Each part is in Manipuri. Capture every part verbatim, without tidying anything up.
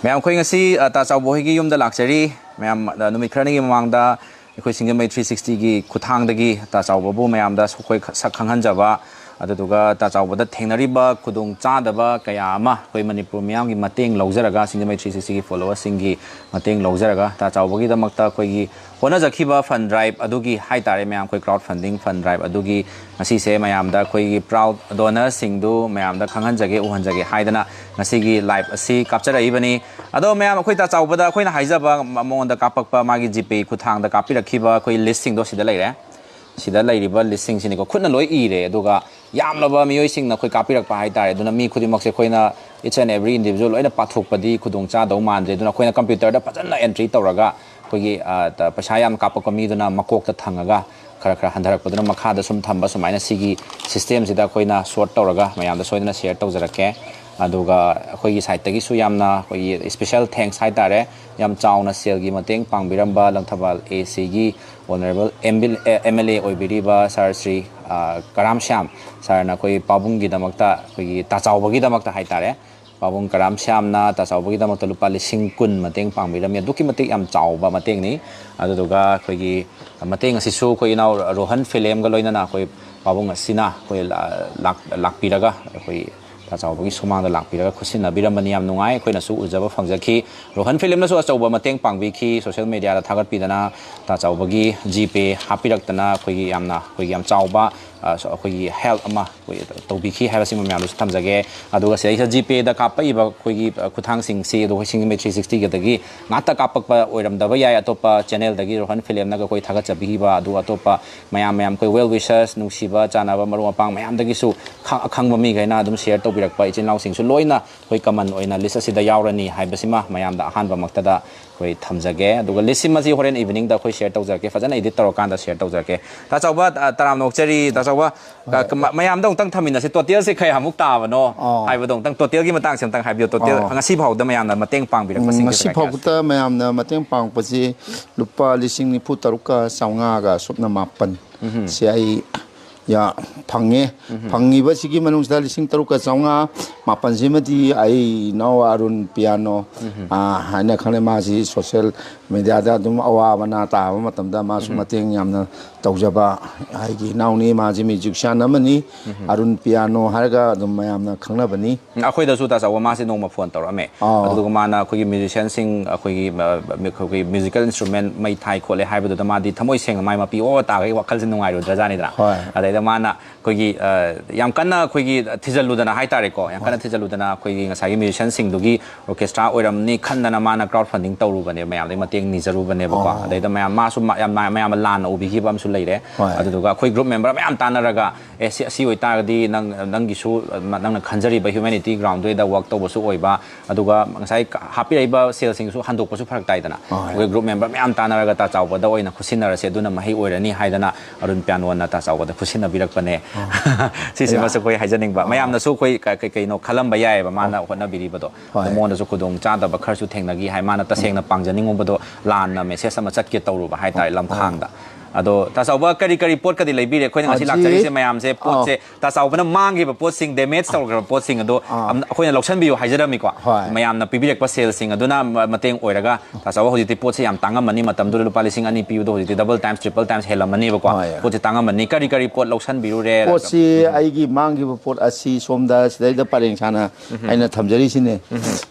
ꯃꯌꯥꯝ, ꯑꯩꯈꯣꯏ ꯉꯁꯤ, ꯑ, ꯇꯥ ꯆꯥꯎꯕ ꯍꯣꯏꯒꯤ ꯌꯨꯝꯗ ꯂꯥꯛꯆꯔꯤ꯫ ꯃꯌꯥꯝ, ꯑ, ꯅꯨꯃꯤꯠ ꯈꯔꯅꯤꯒꯤ ꯃꯃꯥꯡꯗ ꯑꯩꯈꯣꯏ ꯁꯤꯡꯖꯃꯩ ꯊ꯭ꯔꯤ ꯁꯤꯛꯁꯇꯤꯒꯤ ꯈꯨꯠꯊꯥꯡꯗꯒꯤ ꯇꯥ ꯆꯥꯎꯕꯕꯨ ꯃꯌꯥꯝꯗ ꯑꯩꯈꯣꯏ ꯁꯛ ꯈꯪꯍꯟꯖꯕ, ꯑꯗꯨꯗꯨꯒ ꯇꯥ ꯆꯥꯎꯕꯗ ꯊꯦꯡꯅꯔꯤꯕ ꯈꯨꯗꯣꯡ ꯆꯥꯗꯕ ꯀꯌꯥ ꯑꯃ ꯑꯩꯈꯣꯏ ꯃꯅꯤꯄꯨꯔ ꯃꯤꯌꯥꯝꯒꯤ ꯃꯇꯦꯡ ꯂꯧꯖꯔꯒ, ꯁꯤꯡꯖꯃꯩ ꯊ꯭ꯔꯤ ꯁꯤꯛꯁꯇꯤꯒꯤ ꯐꯣꯂꯣꯋꯔꯁꯤꯡꯒꯤ ꯃꯇꯦꯡ ꯂꯧꯖꯔꯒ, ꯇꯥ ꯆꯥꯎꯕꯒꯤꯗꯃꯛꯇ ꯑꯩꯈꯣꯏꯒꯤ ꯍꯣꯠꯅꯖꯈꯤꯕ ꯐꯟ ꯗ꯭ꯔꯥꯏꯚ ꯑꯗꯨꯒꯤ ꯍꯥꯏ ꯇꯥꯔꯦ, ꯃꯌꯥꯝ, ꯑꯩꯈꯣꯏ ꯀ꯭ꯔꯥꯎꯗ ꯐꯟꯗꯤꯡ ꯐꯟ ꯗ꯭ꯔꯥꯏꯚ ꯑꯗꯨꯒꯤ ꯉꯁꯤꯁꯦ ꯃꯌꯥꯝꯗ ꯑꯩꯈꯣꯏꯒꯤ ꯄ꯭ꯔꯥꯎꯗ ꯗꯣꯅꯔꯁꯤꯡꯗꯨ ꯃꯌꯥꯝꯗ ꯈꯪꯍꯟꯖꯒꯦ, ꯎꯍꯟꯖꯒꯦ ꯍꯥꯏꯗꯅ ꯉꯁꯤꯒꯤ ꯂꯥꯏꯚ ꯑꯁꯤ ꯀꯥꯞꯆꯔꯛꯏꯕꯅꯤ꯫ ꯑꯗꯣ ꯃꯌꯥꯝ, ꯑꯩꯈꯣꯏ ꯇꯥ ꯆꯥꯎꯕꯗ ꯑꯩꯈꯣꯏꯅ ꯍꯥꯏꯖꯕ ꯃ-, ꯃꯉꯣꯟꯗ ꯀꯥꯞꯄꯛꯄ ꯃꯥꯒꯤ ꯖꯤꯄꯦ ꯈꯨꯠꯊꯥꯡꯗ ꯀꯥꯞꯄꯤꯔꯛꯈꯤꯕ ꯑꯩꯈꯣꯏ ꯂꯤꯁꯁꯤꯡꯗꯣ ꯁꯤꯗ ꯂꯩꯔꯦ꯫ ꯁꯤꯗ ꯂꯩꯔꯤꯕ ꯂꯤꯁꯁꯤꯡꯁꯤꯅꯤꯀꯣ, ꯈꯨꯠꯅ ꯂꯣꯏ ꯏꯔꯦ꯫ ꯑꯗꯨꯒ ꯌꯥꯝꯂꯕ ꯃꯤꯑꯣꯏꯁꯤꯡꯅ ꯑꯩꯈꯣꯏ ꯀꯥꯞꯄꯤꯔꯛꯄ ꯍꯥꯏ ꯇꯥꯔꯦ꯫ ꯑꯗꯨꯅ ꯃꯤ ꯈꯨꯗꯤꯡꯃꯛꯁꯦ ꯑꯩꯈꯣꯏꯅ each and every individual ꯂꯣꯏꯅ ꯄꯥꯊꯣꯛꯄꯗꯤ ꯈꯨꯗꯣꯡ ꯆꯥꯗꯧ ꯃꯥꯟꯗ꯭ꯔꯦ꯫ ꯑꯗꯨꯅ ꯑꯩꯈꯣꯏꯅ ꯀꯝꯄ꯭ꯌꯨꯇꯔꯗ ꯐꯖꯅ ꯑꯦꯟꯇ꯭ꯔꯤ ꯇꯧꯔꯒ ꯑꯩꯈꯣꯏꯒꯤ, ꯑ, ꯇ-, ꯄꯩꯁꯥ ꯌꯥꯝ ꯀꯥꯞꯄꯛꯄ ꯃꯤꯗꯨꯅ ꯃꯀꯣꯛꯇ ꯊꯪꯉꯒ ꯈꯔ ꯈꯔ ꯍꯟꯊꯔꯛꯄꯗꯨꯅ ꯃꯈꯥꯗ ꯁꯨꯝ ꯊꯝꯕ, ꯁꯨꯃꯥꯏꯅ ꯁꯤꯒꯤ ꯁꯤꯁꯇꯦꯝꯁꯤꯗ ꯑꯩꯈꯣꯏꯅ ꯁꯣꯔꯠ ꯇꯧꯔꯒ ꯃꯌꯥꯝꯗ ꯁꯣꯏꯗꯅ ꯁꯤꯌꯔ ꯇꯧꯖꯔꯛꯀꯦ꯫ ꯑꯗꯨꯒ ꯑꯩꯈꯣꯏꯒꯤ ꯁꯥꯏꯠꯇꯒꯤꯁꯨ ꯌꯥꯝꯅ ꯑꯩꯈꯣꯏꯒꯤ ꯏꯁꯄꯤꯁꯦꯜ ꯊꯦꯡꯛꯁ ꯍꯥꯏ ꯇꯥꯔꯦ, ꯌꯥꯝ ꯆꯥꯎꯅ ꯁꯦꯜꯒꯤ ꯃꯇꯦꯡ ꯄꯥꯡꯕꯤꯔꯝꯕ ꯂꯪꯊꯕꯥꯜ ꯑꯦ ꯁꯤꯒꯤ ꯑꯣꯅꯔꯦꯕꯜ ꯑꯦꯝ ꯑꯦꯜ ꯑꯦ ꯑꯣꯏꯕꯤꯔꯤꯕ ꯁꯥꯔ ꯁ꯭ꯔꯤ, ꯑ, ꯀꯔꯥꯝ ꯁ꯭ꯌꯥꯝ ꯁꯥꯔꯅ ꯑꯩꯈꯣꯏ ꯄꯥꯕꯨꯡꯒꯤꯗꯃꯛꯇ, ꯑꯩꯈꯣꯏꯒꯤ ꯇꯥꯆꯥꯎꯕꯒꯤꯗꯃꯛꯇ ꯍꯥꯏ ꯇꯥꯔꯦ, ꯄꯥꯕꯨꯡ ꯀꯔꯥꯝ ꯁ꯭ꯌꯥꯝꯅ ꯇꯥꯆꯥꯎꯕꯒꯤꯗꯃꯛꯇ ꯂꯨꯄꯥ ꯂꯤꯁꯤꯡ ꯀꯨꯟ ꯃꯇꯦꯡ ꯄꯥꯡꯕꯤꯔꯝꯃꯤ꯫ ꯑꯗꯨꯛꯀꯤ ꯃꯇꯤꯛ ꯌꯥꯝ ꯆꯥꯎꯕ ꯃꯇꯦꯡꯅꯤ꯫ ꯑꯗꯨꯗꯨꯒ ꯑꯩꯈꯣꯏꯒꯤ ꯃꯇꯦꯡ ꯑꯁꯤꯁꯨ ꯑꯩꯈꯣꯏ ꯏꯅꯥꯎ ꯔꯣꯍꯟ ꯐꯤꯂꯦꯝꯒ ꯂꯣꯏꯅꯅ ꯑꯩꯈꯣꯏ ꯄꯥꯕꯨꯡ ꯑꯁꯤꯅ ꯑꯩꯈꯣꯏ ꯂꯥ-, ꯂꯥꯛ-, ꯂꯥꯛꯄꯤꯔꯒ ꯑꯩꯈꯣꯏ ꯇꯥꯆꯥꯎꯕꯒꯤ ꯁꯨꯃꯥꯡꯗ ꯂꯥꯛꯄꯤꯔꯒ ꯈꯨꯠꯁꯤꯟꯅꯕꯤꯔꯝꯕꯅꯤ꯫ ꯌꯥꯝ ꯅꯨꯡꯉꯥꯏ, ꯑꯩꯈꯣꯏꯅꯁꯨ ꯎꯖꯕ ꯐꯪꯖꯈꯤ꯫ ꯔꯣꯍꯟ ꯐꯤꯂꯝꯅꯁꯨ ꯑꯆꯧꯕ ꯃꯇꯦꯡ ꯄꯥꯡꯕꯤꯈꯤ, ꯁꯣꯁꯤꯌꯦꯜ ꯃꯦꯗꯤꯌꯥꯗ ꯊꯥꯒꯠꯄꯤꯗꯅ ꯇꯥꯆꯥꯎꯕꯒꯤ ꯖꯤꯄꯦ ꯍꯥꯞꯄꯤꯔꯛꯇꯅ ꯑꯩꯈꯣꯏꯒꯤ ꯌꯥꯝꯅ, ꯑꯩꯈꯣꯏꯒꯤ ꯌꯥꯝ ꯆꯥꯎꯕ, ꯑ, ꯑꯩꯈꯣꯏꯒꯤ ꯍꯦꯜꯞ ꯑꯃ ꯑꯩꯈꯣꯏ ꯇꯧꯕꯤꯈꯤ ꯍꯥꯏꯕꯁꯤꯃ ꯃꯌꯥꯝꯗꯁꯨ ꯊꯝꯖꯒꯦ꯫ ꯑꯗꯨꯒ ꯁꯤꯗꯩꯁꯤꯗ ꯖꯤꯄꯦꯗ ꯀꯥꯞꯄꯛꯏꯕ ꯑꯩꯈꯣꯏꯒꯤ, ꯑ, ꯈꯨꯠꯊꯥꯡꯁꯤꯡꯁꯤ ꯑꯗꯨ ꯑꯩꯈꯣꯏ ꯁꯤꯡꯖꯃꯩ ꯊ꯭ꯔꯤ ꯁꯤꯛꯁꯇꯤꯒꯗꯒꯤ ꯉꯥꯛꯇ ꯀꯥꯞꯄꯛꯄ ꯑꯣꯏꯔꯝꯗꯕ ꯌꯥꯏ꯫ ꯑꯇꯣꯞꯄ ꯆꯦꯅꯦꯜꯗꯒꯤ ꯔꯣꯍꯟ ꯐꯤꯂꯝꯅꯒ ꯑꯩꯈꯣꯏ ꯊꯥꯒꯠꯆꯕꯤꯈꯤꯕ, ꯑꯗꯨꯒ ꯑꯇꯣꯞꯄ ꯃꯌꯥꯝ, ꯃꯌꯥꯝ ꯑꯩꯈꯣꯏ ꯋꯦꯜ ꯋꯤꯁꯔꯁ, ꯅꯨꯡꯁꯤꯕ ꯆꯥꯟꯅꯕ ꯃꯔꯨꯞ ꯃꯄꯥꯡ ꯃꯌꯥꯝꯗꯒꯤꯁꯨ ꯈ-, ꯑꯈꯪꯕ ꯃꯤꯈꯩꯅ ꯑꯗꯨꯝ ꯁꯤꯌꯔ ꯇꯧꯕꯤꯔꯛꯄ ꯏꯆꯤꯟ ꯏꯅꯥꯎꯁꯤꯡꯁꯨ ꯂꯣꯏꯅ ꯑꯩꯈꯣꯏ ꯀꯃꯟ ꯑꯣꯏꯅ ꯂꯤꯁ ꯑꯁꯤꯗ ꯌꯥꯎꯔꯅꯤ ꯍꯥꯏꯕꯁꯤꯃ ꯃꯌꯥꯝꯗ ꯑꯍꯥꯟꯕꯃꯛꯇꯗ ꯑꯩꯈꯣꯏ ꯊꯝꯖꯒꯦ꯫ ꯑꯗꯨꯒ ꯂꯤꯁꯁꯤꯃ ꯑꯁꯤ ꯍꯣꯔꯦꯟ ꯏꯚꯤꯅꯤꯡꯗ ꯑꯩꯈꯣꯏ ꯁꯤꯌꯔ ꯇꯧꯖꯔꯛꯀꯦ, ꯐꯖꯅ ꯏꯗꯤꯠ ꯇꯧꯔꯀꯥꯟꯗ ꯁꯤꯌꯔ ꯇꯧꯖꯔꯛꯀꯦ꯫ ꯇꯥꯆꯥꯎꯕ, ꯑ, ꯇꯔꯥꯝꯅ ꯑꯣꯛꯆꯔꯤ꯫ ꯇꯥꯆꯥꯎꯕ, ꯀ-, ꯀ-, ꯃ-, ꯃꯌꯥꯝꯗ ꯑꯃꯨꯛꯇꯪ ꯊꯝꯃꯤꯟꯅꯁꯤ꯫ ꯇꯣꯇꯦꯜꯁꯦ ꯀꯌꯥꯃꯨꯛ ꯇꯥꯕꯅꯣ ꯑꯣ꯫ ꯍꯥꯏꯕꯗꯣ ꯑꯃꯨꯛꯇꯪ, ꯇꯣꯇꯦꯜꯒꯤ ꯃꯇꯥꯡꯁꯦ ꯑꯃꯨꯛꯇꯪ ꯍꯥꯏꯕꯤꯌꯨ꯫ ꯇꯣꯇꯦꯜ ꯑꯣ꯫ ꯉꯁꯤ ꯐꯥꯎꯗ ꯃꯌꯥꯝꯅ ꯃꯇꯦꯡ ꯎꯝ, ꯄꯥꯡꯕꯤꯔꯛꯄꯁꯤꯡꯁꯦ ꯉꯁꯤ ꯀꯌꯥ ꯀꯌꯥ? ꯐꯥꯎꯕꯗ ꯃꯌꯥꯝꯅ ꯃꯇꯦꯡ ꯄꯥꯡꯉꯛꯄꯁꯤ ꯂꯨꯄꯥ ꯂꯤꯁꯤꯡ ꯅꯤꯐꯨ ꯇꯔꯨꯛꯀ ꯆꯥꯝꯃꯉꯥꯒ ꯁꯨꯞꯅ ꯃꯥꯄꯟ꯫ ꯎꯝꯍꯨꯝ꯫ ꯁꯤ ꯑꯩ ꯌꯥ, ꯐꯪꯉꯦ꯫ ꯐꯪꯉꯤꯕꯁꯤꯒꯤ ꯃꯅꯨꯡꯁꯤꯗ ꯂꯤꯁꯤꯡ ꯇꯔꯨꯛꯀ ꯆꯥꯝꯃꯉꯥ ꯃꯥꯄꯟꯁꯤꯃꯗꯤ ꯑꯩ ꯏꯅꯥꯎ ꯑꯔꯨꯟ ꯄꯤꯌꯥꯅꯣ, ꯑꯥ, ꯍꯥꯏꯅ ꯈꯪꯅꯩ꯫ ꯃꯥꯁꯤ ꯁꯣꯁꯦꯜ ꯃꯦꯗꯤꯌꯥꯗ ꯑꯗꯨꯝ ꯑꯋꯥ ꯑꯅꯥ ꯇꯥꯕ ꯃꯇꯝꯗ ꯃꯥꯁꯨ ꯃꯇꯦꯡ ꯌꯥꯝꯅ ꯇꯧꯖꯕ ꯑꯩꯒꯤ ꯏꯅꯥꯎꯅꯤ꯫ ꯃꯥꯁꯤ ꯃ꯭ꯌꯨꯖꯤꯛꯁꯤꯌꯥꯟ ꯑꯃꯅꯤ꯫ ꯑꯔꯨꯟ ꯄꯤꯌꯥꯅꯣ ꯍꯥꯏꯔꯒ ꯑꯗꯨꯝ ꯃꯌꯥꯝꯅ ꯈꯪꯅꯕꯅꯤ꯫ ꯎꯝ, ꯑꯩꯈꯣꯏꯗꯁꯨ ꯇꯥꯆꯧꯕ ꯃꯥꯁꯦ ꯅꯣꯡꯃ ꯐꯣꯟ ꯇꯧꯔꯛꯑꯝꯃꯦ꯫ ꯑꯥ꯫ ꯑꯗꯨꯗꯨꯒ ꯃꯥꯅ ꯑꯩꯈꯣꯏꯒꯤ ꯃ꯭ꯌꯨꯖꯤꯁꯤꯌꯥꯟꯁꯤꯡ, ꯑꯩꯈꯣꯏꯒꯤ, ꯑ, ꯑꯩꯈꯣꯏꯒꯤ ꯃ꯭ꯌꯨꯖꯤꯀꯦꯜ ꯏꯟꯁꯇ꯭ꯔꯨꯃꯦꯟ ꯃꯩ ꯊꯥꯏ ꯈꯣꯠꯂꯦ ꯍꯥꯏꯕꯗꯨꯗ ꯃꯥꯗꯤ ꯊꯃꯣꯏ ꯁꯦꯡꯅ ꯃꯥꯏ ꯃꯄꯤ ꯑꯣ ꯇꯥꯈꯩ ꯋꯥꯈꯜꯁꯦ ꯅꯨꯡꯉꯥꯏꯔꯨꯗ꯭ꯔꯖꯥꯠꯅꯤꯗꯅ꯫ ꯍꯣꯏ꯫ ꯑꯗꯩꯗ ꯃꯥꯅ ꯑꯩꯈꯣꯏꯒꯤ, ꯑ, ꯌꯥꯝ ꯀꯟꯅ ꯑꯩꯈꯣꯏꯒꯤ ꯊꯤꯖꯤꯜꯂꯨꯗꯅ ꯍꯥꯏꯇꯥꯔꯦꯀꯣ, ꯌꯥꯝ ꯀꯟꯅ ꯊꯤꯖꯤꯜꯂꯨꯗꯅ ꯑꯩꯈꯣꯏꯒꯤ ꯉꯁꯥꯏꯒꯤ ꯃ꯭ꯌꯨꯖꯤꯁꯤꯌꯥꯟꯁꯤꯡꯗꯨꯒꯤ ꯑꯣꯔꯀꯦꯁꯇ꯭ꯔꯥ ꯑꯣꯏꯔꯝꯅꯤ ꯈꯟꯗꯅ ꯃꯥꯅ ꯀ꯭ꯔꯥꯎꯗ ꯐꯟꯗꯤꯡ ꯇꯧꯔꯨꯕꯅꯦ, ꯃꯌꯥꯝꯗꯒꯤ ꯃꯇꯦꯡ ꯅꯤꯖꯔꯨꯕꯅꯦꯕꯀꯣ꯫ ꯑꯣ꯫ ꯑꯗꯩꯗ ꯃꯌꯥꯝ, ꯃꯥꯁꯨ ꯃ-, ꯌꯥꯝ, ꯃꯌꯥꯝꯅ ꯂꯥꯟꯅ ꯎꯕꯤꯈꯤꯕ ꯑꯃꯁꯨ ꯂꯩꯔꯦ꯫ ꯍꯣꯏ꯫ ꯑꯗꯨꯗꯨꯒ ꯑꯩꯈꯣꯏ ꯒ꯭ꯔꯨꯞ ꯃꯦꯝꯕꯔ ꯃꯌꯥꯝ ꯇꯥꯟꯅꯔꯒ, "ꯑꯦ, ꯁꯤ, ꯑꯁꯤ ꯑꯣꯏꯇꯥꯔꯒꯗꯤ ꯅꯪ, ꯅꯪꯒꯤꯁꯨ, ꯅꯪꯅ ꯈꯟꯖꯔꯤꯕ ꯍ꯭ꯌꯨꯃꯦꯅꯤꯇꯤ ꯒ꯭ꯔꯥꯎꯟꯗꯨꯗ ꯋꯥꯛ ꯇꯧꯕꯁꯨ ꯑꯣꯏꯕ, ꯑꯗꯨꯒ ꯉꯁꯥꯏ ꯍꯥꯞꯄꯤꯔꯛꯏꯕ ꯁꯦꯜꯁꯤꯡꯁꯨ ꯍꯟꯗꯣꯛꯄꯁꯨ ꯐꯔꯛ ꯇꯥꯏꯗꯅ꯫ ꯍꯣꯏ꯫ ꯑꯩꯈꯣꯏ ꯒ꯭ꯔꯨꯞ ꯃꯦꯝꯕꯔ ꯃꯌꯥꯝ ꯇꯥꯟꯅꯔꯒ ꯇꯥꯆꯥꯎꯕꯗ ꯑꯣꯏꯅ ꯈꯨꯠꯁꯤꯟꯅꯔꯁꯦ, ꯑꯗꯨꯅ ꯃꯍꯩ ꯑꯣꯏꯔꯅꯤ" ꯍꯥꯏꯗꯅ ꯑꯔꯨꯟ ꯄꯤꯌꯥꯅꯣꯅ ꯇꯥꯆꯥꯎꯕꯗ ꯈꯨꯠꯁꯤꯟꯅꯕꯤꯔꯛꯄꯅꯦ꯫ ꯁꯤꯁꯤꯃꯁꯨ ꯑꯩꯈꯣꯏ ꯍꯥꯏꯖꯅꯤꯡꯕ꯫ ꯃꯌꯥꯝꯅꯁꯨ ꯑꯩꯈꯣꯏ ꯀ-, ꯀ-, ꯀꯩꯅꯣ ꯈꯜꯂꯝꯕ ꯌꯥꯏꯑꯕ, ꯃꯥꯅ ꯍꯣꯠꯅꯕꯤꯔꯤꯕꯗꯣ꯫ ꯑꯗꯣ ꯍꯣꯏ꯫ ꯃꯉꯣꯟꯗꯁꯨ ꯈꯨꯗꯣꯡ ꯆꯥꯗꯕ ꯈꯔꯁꯨ ꯊꯦꯡꯅꯈꯤ ꯍꯥꯏ꯫ ꯃꯥꯅ ꯇꯁꯦꯡꯅ ꯄꯥꯡꯖꯅꯤꯡꯉꯨꯕꯗꯣ ꯂꯥꯟꯅ ꯃꯦꯁꯦꯖ ꯑꯃ ꯆꯠꯀꯦ ꯇꯧꯔꯨꯕ ꯍꯥꯏꯇꯥꯔꯦ, ꯂꯝꯈꯥꯡꯗ꯫ ꯑꯗꯣ ꯇꯥꯆꯥꯎꯕ ꯀꯔꯤ ꯀꯔꯤ ꯄꯣꯠꯀꯗꯤ ꯂꯩꯕꯤꯔꯦ? ꯑꯩꯈꯣꯏꯅ ꯉꯁꯤ ꯍꯧꯖꯤꯛ, ꯂꯥꯛꯆꯔꯤꯁꯦ ꯃꯌꯥꯝꯁꯦ, ꯑꯥ꯫ ꯄꯣꯠꯁꯦ ꯇꯥꯆꯥꯎꯕꯅ ꯃꯥꯡꯈꯤꯕ ꯄꯣꯠꯁꯤꯡ, ꯗꯦꯃꯦꯖ ꯇꯧꯈ꯭ꯔꯕ ꯄꯣꯠꯁꯤꯡ ꯑꯗꯣ ꯑꯥ꯫ ꯑꯝ-, ꯑꯩꯈꯣꯏꯅ ꯂꯧꯁꯤꯟꯕꯤꯌꯨ ꯍꯥꯏꯖꯔꯝꯃꯤꯀꯣ꯫ ꯍꯣꯏ꯫ ꯃꯌꯥꯝꯅ ꯄꯤꯕꯤꯔꯛꯄ ꯁꯦꯜꯁꯤꯡ ꯑꯗꯨꯅ ꯃ-, ꯃꯇꯦꯡ ꯑꯣꯏꯔꯒ ꯇꯥꯆꯥꯎꯕ ꯍꯧꯖꯤꯛꯇꯤ ꯄꯣꯠꯁꯦ ꯌꯥꯝ ꯇꯥꯡꯉꯝꯃꯅꯤ, ꯃꯇꯝꯗꯨꯗ ꯂꯨꯄꯥ ꯂꯤꯁꯤꯡ ꯑꯅꯤ ꯄꯤꯕꯗꯣ ꯍꯧꯖꯤꯛꯇꯤ ꯗꯕꯜ ꯇꯥꯏꯝꯁ, ꯇ꯭ꯔꯤꯄꯜ ꯇꯥꯏꯝꯁ ꯍꯦꯜꯂꯝꯃꯅꯦꯕꯀꯣ꯫ ꯍꯣꯏ꯫ ꯄꯣꯠꯁꯦ ꯇꯥꯡꯉꯝꯃꯅꯤ꯫ ꯀꯔꯤ ꯀꯔꯤ ꯄꯣꯠ ꯂꯧꯁꯤꯟꯕꯤꯔꯨꯔꯦ? ꯄꯣꯠꯁꯤ ꯑꯩꯒꯤ ꯃꯥꯡꯈꯤꯕ ꯄꯣꯠ ꯑꯁꯤ ꯁꯣꯝꯗ ꯁꯤꯗꯩꯗ ꯄꯔꯦꯡ ꯁꯥꯅ ꯑꯩꯅ ꯊꯝꯖꯔꯤꯁꯤꯅꯦ꯫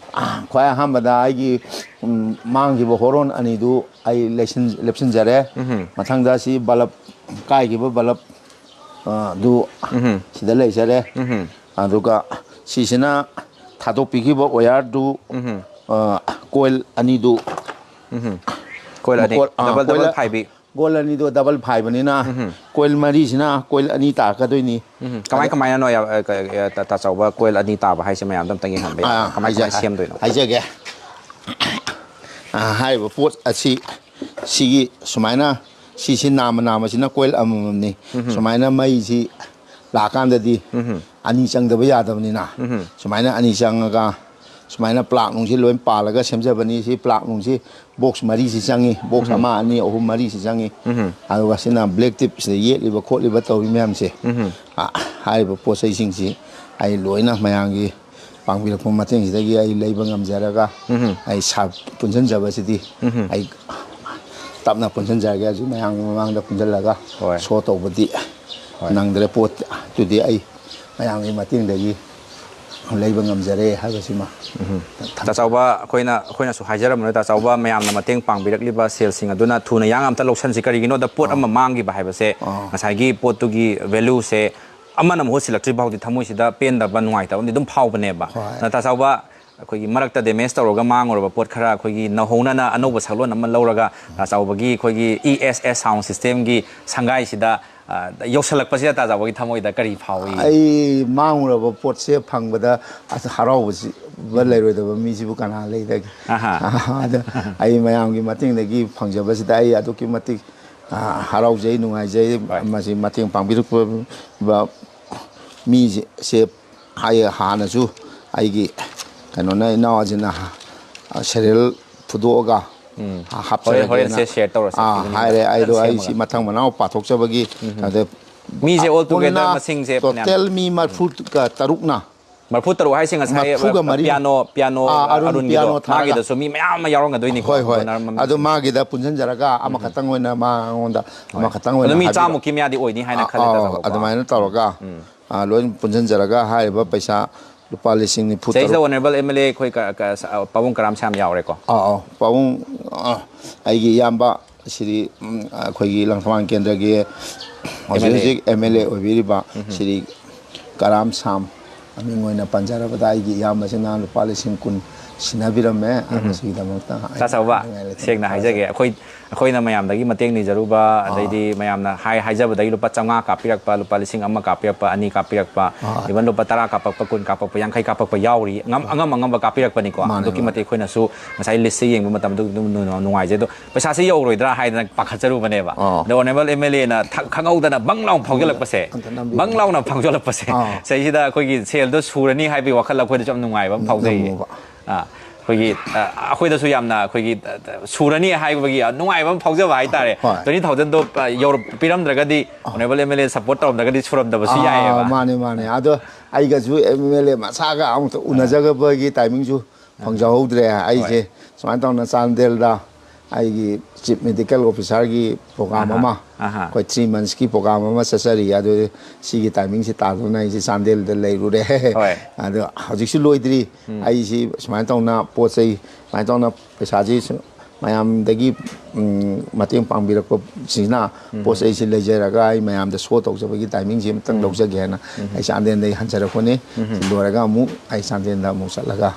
ꯈ꯭ꯋꯥꯏ ꯑꯍꯥꯟꯕꯗ ꯑꯩꯒꯤ, ꯎꯝ, ꯃꯥꯡꯈꯤꯕ ꯍꯣꯔꯣꯟ ꯑꯅꯤꯗꯨ ꯑꯩ ꯂꯩꯁꯤꯟ-, ꯂꯦꯞꯁꯤꯟꯖꯔꯦ꯫ ꯃꯊꯪꯗ ꯁꯤ ꯕꯂꯞ, ꯀꯥꯏꯈꯤꯕ ꯕꯂꯞ, ꯑ, ꯑꯗꯨ ꯁꯤꯗ ꯂꯩꯖꯔꯦ꯫ ꯑꯗꯨꯒ ꯁꯤꯁꯤꯅ ꯊꯥꯗꯣꯛꯄꯤꯈꯤꯕ ꯋꯥꯌꯔꯗꯨ, ꯑ, ꯀꯣꯏꯜ ꯑꯅꯤꯗꯨ꯫ ꯀꯣꯏꯜ ꯑꯅꯤ, ꯃꯀꯣꯜ-, ꯑ, ꯗꯕꯜ, ꯗꯕꯜ ꯀꯣꯏꯜ-, ꯐꯥꯏꯕꯤ꯫ ꯀꯣꯏꯜ ꯑꯅꯤꯗꯣ ꯗꯕꯜ ꯐꯥꯏꯕꯅꯤꯅ, ꯀꯣꯏꯜ ꯃꯔꯤꯁꯤꯅ ꯀꯣꯏꯜ ꯑꯅꯤ ꯇꯥꯔꯛꯀꯗꯣꯏꯅꯤ꯫ ꯎꯝ, ꯀꯃꯥꯏ ꯀꯃꯥꯏꯅꯅꯣ ꯌꯥ-, ꯑ, ꯀ-, ꯑ, ꯇꯥ-, ꯇꯥꯆꯧꯕ, ꯀꯣꯏꯜ ꯑꯅꯤ ꯇꯥꯕ ꯍꯥꯏꯁꯦ ꯃꯌꯥꯝꯗ ꯑꯝꯇꯪ ꯌꯦꯡꯍꯟꯕ ꯌꯥꯏ? ꯑꯥ, ꯀꯃꯥꯏ ꯀꯃꯥꯏ ꯍꯥꯏꯖ-, ꯁꯦꯝꯗꯣꯏꯅꯣ? ꯍꯥꯏꯖꯒꯦ꯫ ꯑꯥ, ꯍꯥꯏꯔꯤꯕ ꯄꯣꯠ ꯑꯁꯤ, ꯁꯤꯒꯤ ꯁꯨꯃꯥꯏꯅ, ꯁꯤꯁꯤ ꯅꯥꯝꯃ ꯅꯥꯝꯃꯁꯤꯅ ꯀꯣꯏꯜ ꯑꯃꯃꯝꯅꯤ꯫ ꯁꯨꯃꯥꯏꯅ ꯃꯩꯁꯤ ꯂꯥꯛꯑꯀꯥꯟꯗꯗꯤ ꯑꯅꯤ ꯆꯪꯗꯕ ꯌꯥꯗꯕꯅꯤꯅ, ꯁꯨꯃꯥꯏꯅ ꯑꯅꯤ ꯆꯪꯉꯒ ꯁꯨꯃꯥꯏꯅ ꯄ꯭ꯂꯥꯛ ꯅꯨꯡꯁꯤ ꯂꯣꯏ ꯄꯥꯜꯂꯒ ꯁꯦꯝꯖꯕꯅꯤ꯫ ꯁꯤ ꯄ꯭ꯂꯥꯛ ꯅꯨꯡꯁꯤ ꯕꯣꯛꯁ ꯃꯔꯤꯁꯤ ꯆꯪꯉꯤ, ꯕꯣꯛꯁ ꯑꯃ, ꯑꯅꯤ, ꯑꯍꯨꯝ, ꯃꯔꯤꯁꯤ ꯆꯪꯉꯤ꯫ ꯑꯗꯨꯒ ꯁꯤꯅ ꯕ꯭ꯂꯦꯛ ꯇꯤꯞꯁꯤꯗ ꯌꯦꯛꯂꯤꯕ ꯈꯣꯠꯂꯤꯕ ꯇꯧꯔꯤ ꯃꯌꯥꯝꯁꯦ, ꯑ, ꯍꯥꯏꯔꯤꯕ ꯄꯣꯠ ꯆꯩꯁꯤꯡꯁꯤ ꯑꯩ ꯂꯣꯏꯅ ꯃꯌꯥꯝꯒꯤ ꯄꯥꯡꯕꯤꯔꯛꯄ ꯃꯇꯦꯡꯁꯤꯗꯒꯤ ꯑꯩ ꯂꯩꯕ ꯉꯝꯖꯔꯒ, ꯑꯩ ꯁꯥ ꯄꯨꯟꯁꯤꯟꯖꯕꯁꯤꯗꯤ ꯑꯩ ꯇꯞꯅ ꯄꯨꯟꯁꯤꯟꯖꯔꯒꯦ꯫ ꯍꯧꯖꯤꯛ ꯃꯌꯥꯝꯒꯤ ꯃꯃꯥꯡꯗ ꯄꯨꯟꯁꯤꯜꯂꯒ ꯍꯣꯏ꯫ ꯁꯣ ꯇꯧꯕꯗꯤ ꯍꯣꯏ꯫ ꯅꯪꯗ꯭ꯔꯦ꯫ ꯄꯣꯠꯇꯨꯗꯤ ꯑꯩ ꯃꯌꯥꯝꯒꯤ ꯃꯇꯦꯡꯗꯒꯤ ꯂꯩꯕ ꯉꯝꯖꯔꯦ ꯍꯥꯏꯕꯁꯤꯃ ꯊꯝꯖꯒꯦ꯫ ꯇꯥ ꯆꯥꯎꯕ, ꯑꯩꯈꯣꯏꯅ, ꯑꯩꯈꯣꯏꯅꯁꯨ ꯍꯥꯏꯖꯔꯝꯕꯅ, ꯇꯥ ꯆꯥꯎꯕ, ꯃꯌꯥꯝꯅ ꯃꯇꯦꯡ ꯄꯥꯡꯕꯤꯔꯛꯂꯤꯕ ꯁꯦꯜꯁꯤꯡ ꯑꯗꯨꯅ ꯊꯨꯅ ꯌꯥꯡꯅ ꯑꯝꯇ ꯂꯧꯁꯟꯁꯤ꯫ ꯀꯔꯤꯒꯤꯅꯣꯗ ꯄꯣꯠ ꯑꯥ꯫ ꯑꯃ ꯃꯥꯡꯈꯤꯕ ꯍꯥꯏꯕꯁꯦ ꯑꯥ꯫ ꯉꯁꯥꯏꯒꯤ ꯄꯣꯠꯇꯨꯒꯤ ꯚꯦꯂꯨꯁꯦ ꯑꯃꯅ ꯃꯍꯨꯠ ꯁꯤꯜꯂꯛꯇ꯭ꯔꯤ ꯐꯥꯎꯗꯤ ꯊꯃꯣꯏꯁꯤꯗ ꯄꯦꯟꯗꯕ, ꯅꯨꯡꯉꯥꯏꯇꯕ ꯑꯃꯗꯤ ꯑꯗꯨꯝ ꯐꯥꯎꯕꯅꯦꯕ꯫ ꯍꯣꯏ꯫ ꯑꯗꯨꯅ ꯇꯥ ꯆꯥꯎꯕ, ꯑꯩꯈꯣꯏꯒꯤ ꯃꯔꯛꯇ ꯗꯦꯃꯦꯖ ꯇꯧꯔꯒ ꯃꯥꯡꯉꯨꯔꯕ ꯄꯣꯠ ꯈꯔ ꯑꯩꯈꯣꯏꯒꯤ ꯅꯧꯍꯧꯅꯅ ꯑꯅꯧꯕ ꯁꯛꯂꯣꯟ ꯑꯃ ꯂꯧꯔꯒ ꯇꯥ ꯆꯥꯎꯕꯒꯤ ꯑꯩꯈꯣꯏꯒꯤ ꯏ ꯑꯦꯁ ꯑꯦꯁ ꯁꯥꯎꯟ ꯁꯤꯁꯇꯦꯝꯒꯤ ꯁꯪꯒꯥꯏꯁꯤꯗ, ꯑ, ꯌꯧꯁꯜꯂꯛꯄꯁꯤꯗ ꯇꯥ ꯆꯥꯎꯕꯒꯤ ꯊꯃꯣꯏꯗ ꯀꯔꯤ ꯐꯥꯎꯏ? ꯑꯩ ꯃꯥꯡꯉꯨꯔꯕ ꯄꯣꯠꯁꯦ ꯐꯪꯕꯗ ꯑꯁ ꯍꯔꯥꯎꯕꯁꯤꯕ ꯂꯩꯔꯣꯏꯗꯕ ꯃꯤꯁꯤꯕꯨ ꯀꯅꯥ ꯂꯩꯗꯒꯦ? ꯑꯍꯥ꯫ ꯑꯗ ꯑꯩ ꯃꯌꯥꯝꯒꯤ ꯃꯇꯦꯡꯗꯒꯤ ꯐꯪꯖꯕꯁꯤꯗ ꯑꯩ ꯑꯗꯨꯛꯀꯤ ꯃꯇꯤꯛ, ꯑ, ꯍꯔꯥꯎꯖꯩ, ꯅꯨꯡꯉꯥꯏꯖꯩ꯫ ꯍꯣꯏ꯫ ꯃꯁꯤ ꯃꯇꯦꯡ ꯄꯥꯡꯕꯤꯔꯛꯄ ꯃꯤꯁꯦ ꯍꯥꯏ-, ꯍꯥꯟꯅꯁꯨ ꯑꯩꯒꯤ ꯀꯩꯅꯣꯅ, ꯏꯅꯥꯎ ꯑꯁꯤꯅ, ꯑ, ꯁꯦꯔꯤꯌꯦꯜ ꯐꯨꯗꯣꯛꯑꯒ ꯎꯝ꯫ ꯍꯣꯔꯦꯟ, ꯍꯣꯔꯦꯟ ꯍꯥꯞꯆꯔꯒꯦꯅ꯫ ꯁꯦ ꯁꯤꯌꯔ ꯇꯧꯔꯁꯦ ꯑꯥ, ꯏꯚꯤꯅꯤꯡꯗ ꯍꯥꯏꯔꯦ꯫ ꯑꯩꯗꯣ ꯐꯖꯅ ꯑꯩ ꯁꯦꯝꯃꯒ꯫ ꯁꯤ ꯃꯊꯪ ꯃꯅꯥꯎ ꯄꯥꯊꯣꯛꯆꯕꯒꯤ, ꯎꯝ꯫ ꯑꯗ ꯃꯤꯁꯦ ꯑꯣꯜ ꯇꯨꯒꯦꯗꯔ ꯄꯨꯟꯅ ꯃꯁꯤꯡꯁꯦ ꯐꯅꯌꯥꯝ꯫ ꯇꯣꯇꯦꯜ ꯃꯤ ꯃꯔꯤꯐꯨꯒ ꯇꯔꯨꯛꯅ ꯃꯔꯤꯐꯨ ꯇꯔꯨꯛ ꯍꯥꯏꯁꯦ ꯉꯁꯥꯏ ꯃꯔꯤꯐꯨꯒ ꯃꯔꯤ꯫ ꯄꯤꯌꯥꯅꯣ, ꯄꯤꯌꯥꯅꯣ ꯑꯥ, ꯑꯔꯨꯟ ꯑꯔꯨꯟꯒꯤꯗꯣ, ꯄꯤꯌꯥꯅꯣ ꯊꯥꯔꯒ꯫ ꯃꯥꯒꯤꯗꯁꯨ ꯃꯤ ꯃꯌꯥꯝ ꯑꯃ ꯌꯥꯎꯔꯝꯒꯗꯣꯏꯅꯤꯀꯣ, ꯍꯣꯏ, ꯍꯣꯏ꯫ ꯗꯣꯅꯔ ꯃꯃꯤꯡꯁꯤꯡ꯫ ꯑꯗꯨ ꯃꯥꯒꯤꯗ ꯄꯨꯟꯁꯤꯟꯖꯔꯒ ꯎꯝ꯫ ꯑꯃꯈꯛꯇꯪ ꯑꯣꯏꯅ ꯃꯉꯣꯟꯗ ꯍꯣꯏ꯫ ꯑꯃꯈꯛꯇꯪ ꯑꯗꯨ ꯑꯣꯏꯅ ꯃꯤ ꯍꯥꯏꯕꯤꯔꯣ꯫ ꯆꯥꯃꯨꯛꯀꯤ ꯃꯌꯥꯗꯤ ꯑꯣꯏꯅꯤ ꯍꯥꯏꯅ ꯑꯥ, ꯈꯜꯂꯦ, ꯑꯥ, ꯇꯥ ꯆꯥꯎꯕꯀꯣ꯫ ꯑꯗꯨꯃꯥꯏꯅ ꯇꯧꯔꯒ, ꯎꯝ꯫ ꯑꯥ, ꯂꯣꯏ ꯄꯨꯟꯁꯤꯟꯖꯔꯒ ꯍꯥꯏꯔꯤꯕ ꯄꯩꯁꯥ ꯂꯨꯄꯥ ꯂꯤꯁꯤꯡ ꯅꯤꯐꯨ ꯇꯔꯨꯛ꯫ ꯁꯤꯗꯩꯁꯤꯗ ꯑꯣꯅꯔꯦꯕꯜ ꯑꯦꯝ ꯑꯦꯜ ꯑꯦ ꯑꯩꯈꯣꯏ ꯀ-, ꯀ-, ꯁ-, ꯑ, ꯄꯥꯕꯨꯡ ꯀꯔꯥꯝ ꯁꯥꯝ ꯌꯥꯎꯔꯦꯀꯣ꯫ ꯑꯥ, ꯑꯥ, ꯄꯥꯕꯨꯡ, ꯑꯥ, ꯑꯩꯒꯤ ꯏꯌꯥꯝꯕ ꯁꯤꯔꯤ, ꯎꯝ, ꯑꯩꯈꯣꯏꯒꯤ ꯂꯪꯊꯕꯥꯜ ꯀꯦꯟꯗ꯭ꯔꯒꯤ ꯍꯧꯖꯤꯛ ꯑꯦꯝ ꯑꯦꯜ ꯑꯦ꯫ ꯍꯧꯖꯤꯛ ꯑꯦꯝ ꯑꯦꯜ ꯑꯦ ꯎꯝ꯫ ꯑꯣꯏꯕꯤꯔꯤꯕ ꯎꯝ꯫ ꯁꯤꯔꯤ ꯀꯔꯥꯝ ꯁꯥꯝ, ꯃꯃꯤꯡ ꯑꯣꯏꯅ ꯄꯟꯖꯔꯕꯗ ꯑꯩꯒꯤ ꯏꯌꯥꯝꯕꯁꯤꯅ ꯂꯨꯄꯥ ꯂꯤꯁꯤꯡ ꯀꯨꯟ ꯁꯤꯟꯅꯕꯤꯔꯝꯃꯦ꯫ ꯃꯁꯤꯒꯤꯗꯃꯛꯇ ꯑꯩ ꯇꯥ ꯆꯥꯎꯕ, ꯍꯥꯏꯅꯤꯡꯉꯥꯏ ꯂꯩꯇꯦ꯫ ꯁꯦꯡꯅ ꯍꯥꯏꯖꯒꯦ, ꯑꯩꯈꯣꯏ ꯑꯩꯈꯣꯏꯅ ꯃꯌꯥꯝꯗꯒꯤ ꯃꯇꯦꯡ ꯅꯤꯖꯔꯨꯕ, ꯑꯗꯩꯗꯤ ꯃꯌꯥꯝꯅ ꯍꯥꯏ ꯍꯥꯏꯖꯕꯗꯒꯤ ꯂꯨꯄꯥ ꯆꯥꯝꯃꯉꯥ ꯀꯥꯞꯄꯤꯔꯛꯄ, ꯂꯨꯄꯥ ꯂꯤꯁꯤꯡ ꯑꯃ ꯀꯥꯞꯄꯤꯔꯛꯄ, ꯑꯅꯤ ꯀꯥꯞꯄꯤꯔꯛꯄ, even ꯂꯨꯄꯥ ꯇꯔꯥ ꯀꯥꯞꯄꯛꯄ, ꯀꯨꯟ ꯀꯥꯞꯄꯛꯄ, ꯌꯥꯡꯈꯩ ꯀꯥꯞꯄꯛꯄ ꯌꯥꯎꯔꯤ꯫ ꯑꯉꯝ ꯑꯉꯝ ꯑꯉꯝꯕ ꯀꯥꯞꯄꯤꯔꯛꯄꯅꯤꯀꯣ꯫ ꯃꯥꯅꯦ, ꯑꯗꯨꯛꯀꯤ ꯃꯥꯅꯦ꯫ ꯃꯇꯤꯛ ꯑꯩꯈꯣꯏꯅꯁꯨ ꯉꯁꯥꯏ ꯂꯤꯁꯁꯦ ꯌꯦꯡꯕ ꯃꯇꯝꯗ ꯑꯗꯨꯝ ꯅꯨꯡ- ꯅꯨꯡꯉꯥꯏꯖꯩ꯫ ꯑꯗꯣ ꯄꯩꯁꯥꯁꯦ ꯌꯧꯔꯣꯏꯗ꯭ꯔꯥ ꯍꯥꯏꯗꯅ ꯄꯥꯈꯠꯆꯔꯨꯕꯅꯦꯕ꯫ ꯑꯥ꯫ ꯑꯗꯣ ꯑꯣꯅꯦꯕꯜ ꯑꯦꯝ ꯑꯦꯜ ꯑꯦꯅ ꯊꯛ ꯈꯪꯍꯧꯗꯅ ꯕꯪ ꯂꯥꯎꯅ ꯐꯥꯎꯖꯜꯂꯛꯄꯁꯦ, ꯑꯝꯇ ꯅꯝꯕꯤꯌꯨ꯫ ꯕꯪ ꯂꯥꯎꯅ ꯐꯥꯎꯖꯜꯂꯛꯄꯁꯦ, ꯑꯥ꯫ ꯁꯤꯗꯩꯁꯤꯗ ꯑꯩꯈꯣꯏꯒꯤ ꯁꯦꯜꯗꯣ ꯁꯨꯔꯅꯤ ꯍꯥꯏꯕꯒꯤ ꯋꯥꯈꯜ ꯑꯩꯈꯣꯏꯗꯁꯨ ꯌꯥꯝ ꯅꯨꯡꯉꯥꯏꯕ ꯑꯃ ꯐꯥꯎꯖꯩꯌꯦꯕ꯫ ꯅꯝꯃꯨꯕ꯫ ꯑꯥ, ꯑꯩꯈꯣꯏꯒꯤ ꯑ, ꯑꯩꯈꯣꯏꯗꯁꯨ ꯌꯥꯝꯅ ꯑꯩꯈꯣꯏꯒꯤ ꯑ, ꯁꯨꯔꯅꯤ ꯍꯥꯏꯕꯒꯤ ꯅꯨꯡꯉꯥꯏꯕ ꯑꯃ ꯐꯥꯎꯖꯕ ꯍꯥꯏꯇꯥꯔꯦ꯫ ꯍꯣꯏ꯫ Twenty thousand ꯗꯣ ꯑ, ꯌꯧꯔꯛ ꯄꯤꯔꯝꯗ꯭ꯔꯒꯗꯤ, honourable M L A support ꯇꯧꯔꯝꯗ꯭ꯔꯒꯗꯤ ꯁꯨꯔꯝꯗꯕꯁꯨ ꯑꯥ, ꯌꯥꯏꯑꯕ꯫ ꯃꯥꯅꯦ, ꯃꯥꯅꯦ꯫ ꯑꯗꯣ ꯑꯩꯒꯁꯨ ꯑꯦꯝ ꯑꯦꯜ ꯑꯦ ꯃꯁꯥꯒ ꯑꯃꯨꯛꯇ ꯎꯅꯖꯕꯒꯤ ꯇꯥꯏꯃꯤꯡꯁꯨ ꯐꯪꯖꯍꯧꯗ꯭ꯔꯦ꯫ ꯑꯩꯁꯦ ꯁꯨꯃꯥꯏꯅ ꯇꯧꯅ ꯆꯥꯟꯗꯦꯜꯗ ꯑꯩꯒꯤ ꯆꯤꯐ ꯃꯦꯗꯤꯀꯦꯜ ꯑꯣꯐꯤꯁꯥꯔꯒꯤ ꯄ꯭ꯔꯣꯒ꯭ꯔꯥꯝ ꯑꯍꯥ, ꯑꯃ, ꯑꯍꯥ꯫ ꯑꯩꯈꯣꯏ ꯊ꯭ꯔꯤ ꯃꯟꯁꯀꯤ ꯄ꯭ꯔꯣꯒ꯭ꯔꯥꯝ ꯑꯃ ꯆꯠꯆꯔꯤ꯫ ꯑꯗꯨ ꯁꯤꯒꯤ ꯇꯥꯏꯃꯤꯡꯁꯤ ꯇꯥꯗꯨꯅ ꯑꯩꯁꯦ ꯆꯥꯟꯗꯦꯜꯗ ꯂꯩꯔꯨꯔꯦ꯫ ꯍꯣꯏ꯫ ꯑꯗꯣ ꯍꯧꯖꯤꯛꯁꯨ ꯂꯣꯏꯗ꯭ꯔꯤ꯫ ꯑꯩꯁꯤ ꯁꯨꯃꯥꯏꯅ ꯇꯧꯅ ꯄꯣꯠ ꯆꯩ, ꯁꯨꯃꯥꯏꯅ ꯇꯧꯅ ꯄꯩꯁꯥꯁꯤ ꯁꯨ- ꯃꯌꯥꯝꯗꯒꯤ ꯎꯝ, ꯃꯇꯦꯡ ꯄꯥꯡꯕꯤꯔꯛꯄꯁꯤꯅ ꯄꯣꯠ ꯆꯩꯁꯤ ꯂꯩꯖꯔꯒ ꯑꯩ ꯃꯌꯥꯝꯗ ꯁꯣ ꯇꯧꯖꯕꯒꯤ ꯇꯥꯏꯃꯤꯡꯁꯤ ꯑꯃꯇꯪ ꯂꯧꯖꯒꯦ ꯍꯥꯏꯅ ꯑꯩ ꯆꯥꯟꯗꯦꯜꯗꯒꯤ ꯍꯟꯖꯔꯛꯄꯅꯤ꯫ ꯁꯤ ꯂꯣꯏꯔꯒ ꯑꯃꯨꯛ ꯑꯩ ꯆꯥꯟꯗꯦꯜꯗ ꯑꯃꯨꯛ ꯆꯠꯂꯒ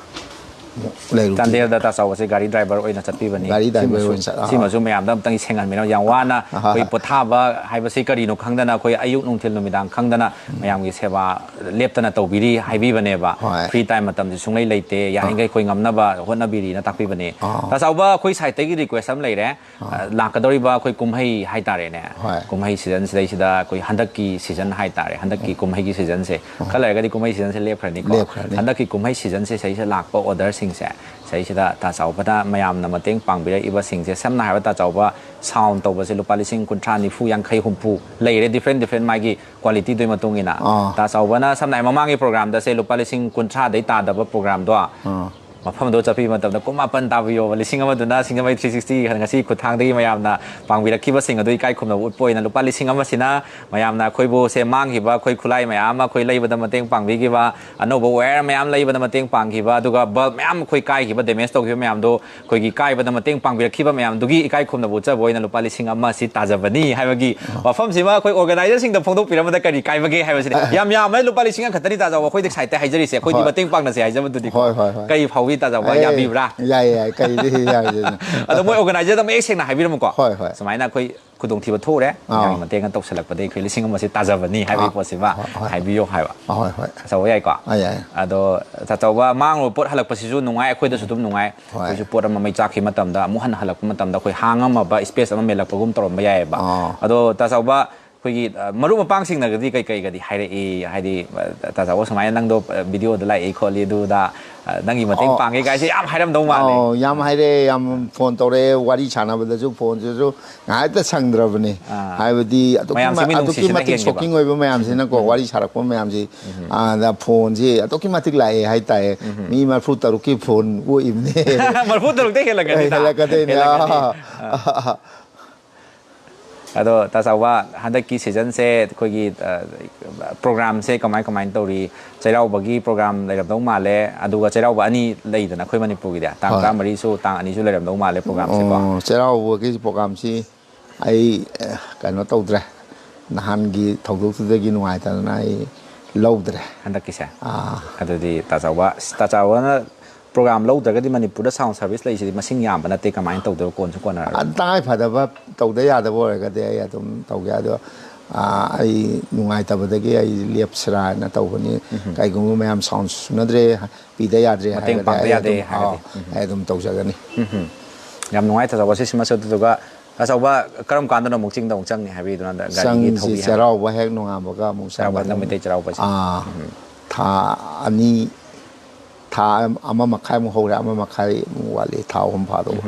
ꯑꯃꯨꯛ ꯂꯩꯔꯨꯒꯦ꯫ ꯆꯥꯟꯗꯦꯜꯗ ꯇꯥ ꯆꯥꯎꯕꯁꯦ ꯒꯥꯔꯤ ꯗ꯭ꯔꯥꯏꯚꯔ ꯑꯣꯏꯅ ꯆꯠꯄꯤꯕꯅꯤ꯫ ꯒꯥꯔꯤ ꯗ꯭ꯔꯥꯏꯚꯔ ꯁꯤꯃꯁꯨ- ꯑꯣꯏꯅ ꯆꯠ- ꯑꯥ꯫ ꯁꯤꯃꯁꯨ ꯃꯌꯥꯝꯗ ꯑꯝꯇꯪ ꯁꯦꯡꯍꯟꯕꯤꯔꯝꯃꯨ꯫ ꯌꯥꯝ ꯋꯥꯅ ꯑꯍꯥ꯫ ꯑꯩꯈꯣꯏ ꯄꯣꯊꯥꯕ ꯍꯥꯏꯕꯁꯤ ꯀꯔꯤꯅꯣ ꯈꯪꯗꯅ ꯑꯩꯈꯣꯏ ꯑꯌꯨꯛ ꯅꯨꯡꯊꯤꯜ ꯅꯨꯃꯤꯗꯥꯡ ꯈꯪꯗꯅ ꯃꯌꯥꯝꯒꯤ ꯁꯦꯕꯥ ꯂꯦꯞꯇꯅ ꯇꯧꯕꯤꯔꯤ ꯍꯥꯏꯕꯤꯕꯅꯦꯕ꯫ ꯍꯣꯏ꯫ Free time ꯃꯇꯝꯁꯤ ꯁꯨꯡꯂꯩ ꯂꯩꯇꯦ꯫ ꯌꯥꯔꯤꯈꯩ ꯑꯩꯈꯣꯏ ꯉꯝꯅꯕ ꯍꯣꯠꯅꯕꯤꯔꯤꯅ ꯇꯥꯛꯄꯤꯕꯅꯦ꯫ ꯑꯥ꯫ ꯇꯥ ꯆꯥꯎꯕ, ꯑꯩꯈꯣꯏ ꯁꯥꯏꯠꯇꯒꯤ ꯔꯤꯀ꯭ꯋꯦꯁ ꯑꯃ ꯂꯩꯔꯦ꯫ ꯑ, ꯂꯥꯛꯀꯗꯧꯔꯤꯕ ꯑꯩꯈꯣꯏ ꯀꯨꯝꯍꯩ ꯍꯥꯏꯇꯥꯔꯦꯅꯦ, ꯍꯣꯏ꯫ ꯀꯨꯝꯍꯩ ꯁꯤꯖꯟꯁꯤꯗꯩꯁꯤꯗ ꯑꯩꯈꯣꯏ ꯍꯟꯗꯛꯀꯤ ꯁꯤꯖꯟ ꯍꯥꯏꯇꯥꯔꯦ, ꯍꯟꯗꯛꯀꯤ ꯀꯨꯝꯍꯩꯒꯤ ꯁꯤꯖꯟꯁꯦ, ꯈꯔ ꯂꯩꯔꯒꯗꯤ ꯀꯨꯝꯍꯩ ꯁꯤꯖꯟꯁꯦ ꯂꯦꯞꯈ꯭ꯔꯅꯤꯀꯣ꯫ ꯂꯦꯞꯈ꯭ꯔꯅꯤ꯫ ꯍꯟꯗꯛꯀꯤ ꯀꯨꯝꯍꯩ ꯁꯤꯖꯟꯁꯦ ꯁꯤꯗꯩꯁꯤꯗ ꯂꯥꯛꯄ ꯑꯣꯔꯗꯔꯁꯤꯡꯁꯦ, ꯁꯤꯗꯩꯁꯤꯗ ꯇꯥ ꯆꯥꯎꯕꯅ ꯃꯌꯥꯝꯅ ꯃꯇꯦꯡ ꯄꯥꯡꯕꯤꯔꯛꯏꯕꯁꯤꯡꯁꯦ, ꯁꯝꯅ ꯍꯥꯏꯔꯕꯗ ꯇꯥ ꯆꯥꯎꯕ, ꯁꯥꯎꯟ ꯇꯧꯕꯁꯦ ꯂꯨꯄꯥ ꯂꯤꯁꯤꯡ ꯀꯨꯟꯊ꯭ꯔꯥ, ꯅꯤꯐꯨ, ꯌꯥꯡꯈꯩ, ꯍꯨꯝꯐꯨ ꯂꯩꯔꯦ, ꯗꯤꯐ꯭ꯔꯦꯟ ꯗꯤꯐ꯭ꯔꯦꯟ ꯃꯥꯒꯤ ꯀ꯭ꯋꯥꯂꯤꯇꯤꯗꯨꯒꯤ ꯃꯇꯨꯡ ꯏꯟꯅ꯫ ꯑꯥ꯫ ꯇꯥ ꯆꯥꯎꯕꯅ ꯁꯝꯅ ꯍꯥꯏ ꯃꯃꯥꯡꯒꯤ ꯄ꯭ꯔꯣꯒ꯭ꯔꯥꯝꯗꯁꯦ ꯂꯨꯄꯥ ꯂꯤꯁꯤꯡ ꯀꯨꯟꯊ꯭ꯔꯥꯗꯩ ꯇꯥꯗꯕ ꯄ꯭ꯔꯣꯒ꯭ꯔꯥꯝꯗꯣ ꯑꯥ꯫ ꯃꯐꯝꯗꯣ ꯆꯠꯄꯤꯕ ꯃꯇꯝꯗ ꯀꯨꯟ ꯃꯥꯄꯟ ꯇꯥꯕꯤꯌꯣꯕ꯫ ꯂꯤꯁꯤꯡ ꯑꯃꯗꯨꯅ ꯁꯤꯡꯖꯃꯩ ꯊ꯭ꯔꯤ ꯁꯤꯛꯁꯇꯤ ꯉꯁꯤ ꯈꯨꯠꯊꯥꯡꯗꯒꯤ ꯃꯌꯥꯝꯅ ꯄꯥꯡꯕꯤꯔꯛꯈꯤꯕꯁꯤꯡ ꯑꯗꯨ ꯏꯀꯥꯏ ꯈꯨꯝꯅꯕ ꯎꯠꯄ ꯑꯣꯏꯅ ꯂꯨꯄꯥ ꯂꯤꯁꯤꯡ ꯑꯃꯁꯤꯅ ꯃꯌꯥꯝꯅ ꯑꯩꯈꯣꯏꯕꯨ ꯁꯦ ꯃꯥꯡꯈꯤꯕ ꯑꯩꯈꯣꯏ ꯈꯨꯠꯂꯥꯏ ꯃꯌꯥꯝ ꯑꯃ ꯑꯩꯈꯣꯏ ꯂꯩꯕꯗ ꯃꯇꯦꯡ ꯄꯥꯡꯕꯤꯈꯤꯕ, ꯑꯅꯧꯕ ꯋꯥꯌꯔ ꯃꯌꯥꯝ ꯂꯩꯕꯗ ꯃꯇꯦꯡ ꯄꯥꯡꯈꯤꯕ, ꯑꯗꯨꯒ ꯕꯜꯕ ꯃꯌꯥꯝ ꯑꯩꯈꯣꯏ ꯀꯥꯏꯈꯤꯕ, ꯗꯦꯃꯦꯖ ꯇꯧꯈꯤꯕ ꯃꯌꯥꯝꯗꯣ ꯑꯩꯈꯣꯏꯒꯤ ꯀꯥꯏꯕꯗ ꯃꯇꯦꯡ ꯄꯥꯡꯕꯤꯔꯛꯈꯤꯕ ꯃꯌꯥꯝꯗꯨꯒꯤ ꯏꯀꯥꯏ ꯈꯨꯝꯅꯕ ꯎꯠꯆꯕ ꯑꯣꯏꯅ ꯂꯨꯄꯥ ꯂꯤꯁꯤꯡ ꯑꯃ ꯑꯁꯤ ꯇꯥꯖꯕꯅꯤ ꯍꯥꯏꯕꯒꯤ ꯋꯥꯐꯝꯁꯤꯃ ꯑꯩꯈꯣꯏ ꯑꯣꯔꯒꯅꯥꯏꯖꯔꯁꯤꯡꯗ ꯐꯣꯡꯗꯣꯛꯄꯤꯔꯝꯕꯗ ꯀꯔꯤ ꯀꯥꯏꯕꯒꯦ ꯍꯥꯏꯕꯁꯤꯗꯤ꯫ ꯌꯥꯝ ꯌꯥꯝꯕ ꯂꯨꯄꯥ ꯂꯤꯁꯤꯡ ꯑꯃꯈꯛꯇꯅꯤ ꯇꯥꯖꯕ ꯑꯩꯈꯣꯏꯗꯤ ꯁꯥꯏꯠꯇ ꯍꯥꯏꯖꯔꯤꯁꯦ꯫ ꯑꯩꯈꯣꯏꯗꯤ ꯍꯣꯏ꯫ ꯃꯇꯦꯡ ꯄꯥꯡꯅꯁꯦ ꯍꯥꯏꯖꯕꯗꯨꯗꯤꯀꯣ꯫ ꯍꯣꯏ, ꯍꯣꯏ, ꯍꯣꯏ꯫ ꯀꯔꯤ ꯐꯥꯎꯏ? ꯇꯥꯖꯧꯕ, ꯑꯦ, ꯌꯥꯕꯤꯕ꯭ꯔꯥ? ꯌꯥꯏ, ꯌꯥꯏ, ꯀꯩꯗꯤ ꯌꯥꯏ꯫ ꯑꯗꯣ ꯃꯣꯏ ꯑꯣꯔꯒꯅꯥꯏꯖꯔꯗ ꯃꯌꯦꯛ ꯁꯦꯡꯅ ꯍꯥꯏꯕꯤꯔꯝꯃꯨꯀꯣ꯫ ꯍꯣꯏ, ꯍꯣꯏ꯫ ꯁꯨꯃꯥꯏꯅ ꯑꯩꯈꯣꯏ ꯈꯨꯗꯣꯡꯊꯤꯕ ꯊꯣꯛꯎꯔꯦ, ꯑꯥ꯫ ꯃꯌꯥꯝꯒꯤ ꯃꯇꯦꯡꯅ ꯇꯧꯁꯜꯂꯛꯄꯗꯒꯤ ꯑꯩꯈꯣꯏ ꯂꯤꯁꯤꯡ ꯑꯃꯁꯦ ꯇꯥꯖꯕꯅꯤ ꯍꯥꯏꯕꯒꯤ ꯑꯥ꯫ ꯄꯣꯠꯁꯤꯃ ꯍꯣꯏ, ꯍꯣꯏ꯫ ꯍꯥꯏꯕꯤꯌꯣ ꯍꯥꯏꯕ꯫ ꯑꯍꯣꯏ, ꯍꯣꯏ꯫ ꯇꯥꯖꯧꯕ, ꯌꯥꯏꯀꯣ? ꯑꯥ, ꯌꯥꯏ꯫ ꯑꯗꯣ ꯇꯥꯖꯧꯕ, ꯃꯥꯡꯂꯨꯕ ꯄꯣꯠ ꯍꯜꯂꯛꯄꯁꯤꯁꯨ ꯅꯨꯡꯉꯥꯏ, ꯑꯩꯈꯣꯏꯗꯁꯨ ꯑꯗꯨꯝ ꯅꯨꯡꯉꯥꯏ꯫ ꯍꯣꯏ꯫ ꯑꯩꯈꯣꯏꯁꯨ ꯄꯣꯠ ꯑꯃ ꯃꯩ ꯆꯥꯛꯈꯤꯕ ꯃꯇꯝꯗ ꯑꯃꯨꯛ ꯍꯟꯅ ꯍꯜꯂꯛꯄ ꯃꯇꯝꯗ ꯑꯩꯈꯣꯏ ꯍꯥꯡꯉꯝꯃꯕ ꯏꯁꯄꯦꯁ ꯑꯃ ꯃꯦꯜꯂꯛꯄꯒꯨꯝ ꯇꯧꯔꯝꯕ ꯌꯥꯏꯑꯕ꯫ ꯑꯥ꯫ ꯑꯗꯣ ꯇꯥꯖꯧꯕ, ꯑꯩꯈꯣꯏꯒꯤ, ꯑ, ꯃꯔꯨꯞ ꯃꯄꯥꯡꯁꯤꯡꯅꯒꯗꯤ ꯀꯩ ꯀꯩꯒꯗꯤ ꯍꯥꯏꯔꯛꯏ? ꯍꯥꯏꯗꯤ, ꯑ, ꯇꯥꯖꯧꯕ ꯁꯨꯃꯥꯏꯅ ꯅꯪꯗꯣ, ꯑ, ꯚꯤꯗꯤꯑꯣꯗ ꯂꯥꯛꯏ ꯈꯣꯠꯂꯤ ꯑꯗꯨꯗ, ꯑ, ꯅꯪꯒꯤ ꯃꯇꯦꯡ ꯑꯣ꯫ ꯄꯥꯡꯒꯦ ꯀꯥꯏꯁꯦ ꯌꯥꯝ ꯍꯥꯏꯔꯝꯗꯧ ꯃꯥꯜꯂꯦ꯫ ꯑꯧ, ꯌꯥꯝ ꯍꯥꯏꯔꯛꯑꯦ, ꯌꯥꯝ ꯐꯣꯟ ꯇꯧꯔꯛꯑꯦ, ꯋꯥꯔꯤ ꯁꯥꯟꯅꯕꯗꯁꯨ ꯐꯣꯟꯁꯤꯁꯨ ꯉꯥꯏꯍꯥꯛꯇ ꯁꯪꯗ꯭ꯔꯕꯅꯤ꯫ ꯑꯥ꯫ ꯍꯥꯏꯕꯗꯤ ꯑꯗꯨꯛꯀꯤ ꯃꯌꯥꯝꯁꯦ ꯃ-, ꯃꯤ ꯑꯗꯨꯛꯀꯤ ꯅꯨꯡꯁꯤꯁꯤꯅ ꯃꯇꯤꯛ ꯍꯦꯟꯒꯦꯕ꯫ ꯁꯣꯛꯀꯤꯡ ꯑꯣꯏꯕ ꯃꯌꯥꯝꯁꯤꯅꯀꯣ, ꯋꯥꯔꯤ ꯁꯥꯔꯛꯄ ꯃꯌꯥꯝꯁꯤ, ꯑꯗ ꯐꯣꯟꯁꯤ ꯑꯗꯨꯛꯀꯤ ꯃꯇꯤꯛ ꯂꯥꯛꯑꯦ ꯍꯥꯏꯇꯥꯔꯦ꯫ ꯃꯤ ꯃꯔꯤꯐꯨ ꯇꯔꯨꯛꯀꯤ ꯐꯣꯟ ꯑꯣꯛꯏꯕꯅꯦ꯫ ꯃꯔꯤꯐꯨ ꯇꯔꯨꯛꯇꯩ ꯍꯦꯜꯂꯛꯀꯅꯤꯗ꯫ ꯍꯦꯜꯂꯛꯀꯗꯣꯏꯅꯦ꯫ ꯍꯦꯜꯂꯛꯀꯅꯤ꯫ ꯑꯥ꯫ ꯑꯗꯣ ꯇꯥꯖꯧꯕ, ꯍꯟꯗꯛꯀꯤ ꯁꯤꯖꯟꯁꯦ ꯑꯩꯈꯣꯏꯒꯤ, ꯑ, ꯄ꯭ꯔꯣꯒ꯭ꯔꯥꯝꯁꯦ ꯀꯃꯥꯏ ꯀꯃꯥꯏꯅ ꯇꯧꯔꯤ? ꯆꯩꯔꯥꯎꯕꯒꯤ ꯄ꯭ꯔꯣꯒ꯭ꯔꯥꯝ ꯂꯩꯔꯝꯗꯧ ꯃꯥꯜꯂꯦ, ꯑꯗꯨꯒ ꯆꯩꯔꯥꯎꯕ ꯑꯅꯤ ꯂꯩꯗꯅ ꯑꯩꯈꯣꯏ ꯃꯅꯤꯄꯨꯔꯒꯤꯗꯤ, ꯇꯥꯡ ꯍꯣꯏ꯫ ꯇꯔꯥꯃꯔꯤꯁꯨ, ꯇꯥꯡ ꯑꯅꯤꯁꯨ ꯂꯩꯔꯝꯗꯧ ꯃꯥꯜꯂꯦ ꯄ꯭ꯔꯣꯒ꯭ꯔꯥꯝꯁꯦꯀꯣ꯫ ꯑꯣ, ꯆꯩꯔꯥꯎꯕꯒꯤ ꯄ꯭ꯔꯣꯒ꯭ꯔꯥꯝꯁꯤ ꯑꯩ, ꯑꯦ, ꯀꯩꯅꯣ ꯇꯧꯗ꯭ꯔꯦ, ꯅꯍꯥꯟꯒꯤ ꯊꯧꯗꯣꯛꯇꯨꯗꯒꯤ ꯅꯨꯡꯉꯥꯏꯇꯗꯅ ꯑꯩ ꯂꯧꯗ꯭ꯔꯦ꯫ ꯍꯟꯗꯛꯀꯤꯁꯦ꯫ ꯑꯥ꯫ ꯑꯗꯨꯗꯤ ꯇꯥꯖꯧꯕ, ꯇꯥꯖꯧꯕꯅ ꯄ꯭ꯔꯣꯒ꯭ꯔꯥꯝ ꯂꯧꯗ꯭ꯔꯒꯗꯤ ꯃꯅꯤꯄꯨꯔꯗ ꯁꯥꯎꯟ ꯁꯥꯔꯚꯤꯁ ꯂꯩꯁꯤꯗꯤ ꯃꯁꯤꯡ ꯌꯥꯝꯕ ꯅꯠꯇꯦ, ꯀꯃꯥꯏꯅ ꯇꯧꯗꯣꯏꯕ? ꯀꯣꯟꯁꯨ ꯀꯣꯟꯅꯔꯔꯣꯏ꯫ ꯑ, ꯇꯉꯥꯏ ꯐꯗꯕ ꯇꯧꯗ ꯌꯥꯗꯕ ꯑꯣꯏꯔꯒꯗꯤ ꯑꯩ ꯑꯗꯨꯝ ꯇꯧꯒꯦ꯫ ꯑꯗꯣ, ꯑ, ꯑꯩ ꯅꯨꯡꯉꯥꯏꯇꯕꯗꯒꯤ ꯑꯩ ꯂꯦꯞꯁꯤꯔꯥ ꯍꯥꯏꯅ ꯇꯧꯕꯅꯤ꯫ ꯀꯩꯒꯨꯝꯕ ꯃꯌꯥꯝ ꯁꯥꯎꯟ ꯁꯨꯅꯗ꯭ꯔꯦ, ꯄꯤꯗ ꯌꯥꯗ꯭ꯔꯦ ꯃꯇꯦꯡ ꯍꯥꯏꯔꯒꯗꯤ ꯄꯥꯡꯕ ꯑꯩ ꯌꯥꯗꯦ ꯑꯗꯨꯝ, ꯍꯥꯏꯔꯗꯤ꯫ ꯑꯥꯎ, ꯑꯩ ꯑꯗꯨꯝ ꯇꯧꯖꯒꯅꯤ꯫ ꯎꯝ꯫ ꯌꯥꯝ ꯅꯨꯡꯉꯥꯏ ꯇꯥꯖꯧꯕ, ꯁꯤꯁꯤꯃꯁꯨ꯫ ꯑꯗꯨꯗꯨꯒ ꯇꯥꯖꯧꯕ, ꯀꯔꯝ ꯀꯥꯟꯗꯅꯣ ꯑꯃꯨꯛ ꯆꯤꯡꯗ ꯑꯃꯨꯛ ꯆꯪꯅꯤ ꯍꯥꯏꯕꯤꯗꯨꯅ ꯒꯥꯔꯤꯒꯤ ꯆꯪꯁꯤ ꯊꯧꯕꯤ ꯍꯥꯏꯕ? ꯆꯩꯔꯥꯎꯕ ꯍꯦꯛ ꯅꯣꯡꯉꯥꯟꯕꯒ ꯑꯃꯨꯛ ꯆꯩꯔꯥꯎꯕ, ꯆꯪꯒꯗꯕꯅꯤ꯫ ꯍꯟꯗꯛ ꯃꯩꯇꯩ ꯆꯩꯔꯥꯎꯕꯁꯦ꯫ ꯑꯥ, ꯊꯥ ꯑꯅꯤ, ꯊꯥ ꯑꯃ ꯃꯈꯥꯏꯃꯨꯛ ꯍꯧꯔꯦ, ꯑꯃ ꯃꯈꯥꯏꯃꯨꯛ ꯋꯥꯠꯂꯤ, ꯊꯥ ꯑꯍꯨꯝ ꯐꯥꯗꯧꯕ꯫